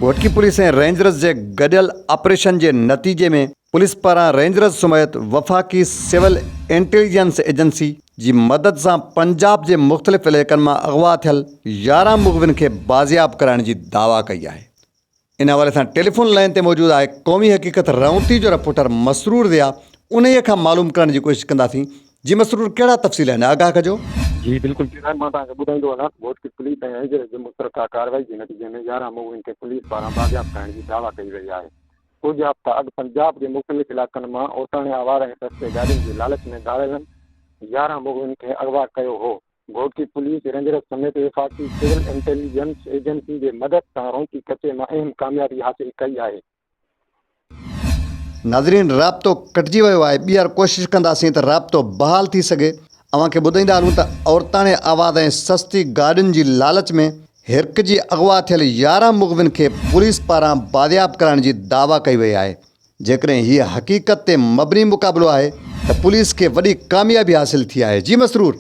Ghotki police ۽ Rangers جي گڏيل operation جي نتيجي ۾ پوليس پاران رينجرز سميت وفاقي سول انٽيليجنس ايجنسي جي مدد سان پنجاب جي مختلف علائقن مان اغوا ٿيل 11 مغوين کي بازياب ڪرائڻ جي دعويٰ ڪئي آهي. ان حوالي سان ٽيليفون لائين تي موجود آهي قومي حقيقت رونتي جو رپورٽر مسرور ضياء انهيء کان معلوم ڪرڻ جي ڪوشش ڪنداسين جي مسرور ڪهڙا تفصيل آهن آگاهه ڪجو. جي بلڪل چيئرمين مان توهان کي ٻڌائيندو هلان ته گهوٽڪي پوليس ۽ رينجرز جي مشترڪه ڪارروائي جي نتيجي ۾ 11 مغوين کي پوليس پاران بازياب ڪرائڻ جي دعويٰ ڪئي وئي آهي. ڪجهه هفتا اڳ پنجاب جي مختلف علائقن مان عورتاڻي آواره ۽ سستي گاڏين جي لالچ ۾ ڌاڙيلن 11 مغوين کي اغوا ڪيو هو. گهوٽڪي پوليس رينجرز سميت وفاقي سول انٽيليجنس ايجنسي جي مدد سان رونڪي ڪچي مان اهم ڪاميابي حاصل ڪئي آهي. ناظرين رابطو ڪٽجي ويو آهي ٻيهر ڪوشش ڪنداسين ته رابطو بحال ٿي سگهي اوهان کي ٻڌائيندا هلون ته عورتاڻي آواز ۽ سستي گاڏين جي لالچ ۾ هرکجي اغوا ٿيل 11 مغوين کي پوليس پاران بازياب ڪرائڻ جي دعويٰ ڪئي وئي آهي جيڪڏهن هيء حقيقت تي مبني مقابلو آهي ته پوليس کي وڏي ڪاميابي حاصل ٿي آهي جي مسرور.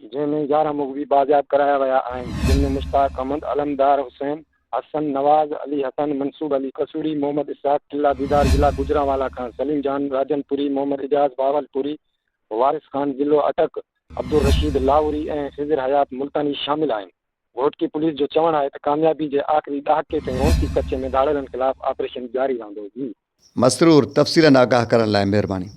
جنهن ۾ 11 مغوي بازياب ڪرايا ويا آهن، جن ۾ مشتاق احمد، علمدار حسين، حسن نواز، علي حسن، منصوب علي قصوري، محمد اسحاق، قلعه ديدار ضلع گوجرانوالا کان، سليم جان راجنپوري، محمد اعجاز بهاولپوري، وارث خان ضلعو اٽڪ، عبدالرشيد لاهوري ۽ خضر حيات ملتاني شامل آهن. گهوٽڪي پوليس جو چوڻ آهي ته ڪاميابي جي آخري ڏهاڪي تائين رونقي ڪچي ۾ ڌاڙيلن خلاف آپريشن جاري رهندو. جي. مسرور تفصيلن آگاهه ڪرڻ لاء مهرباني.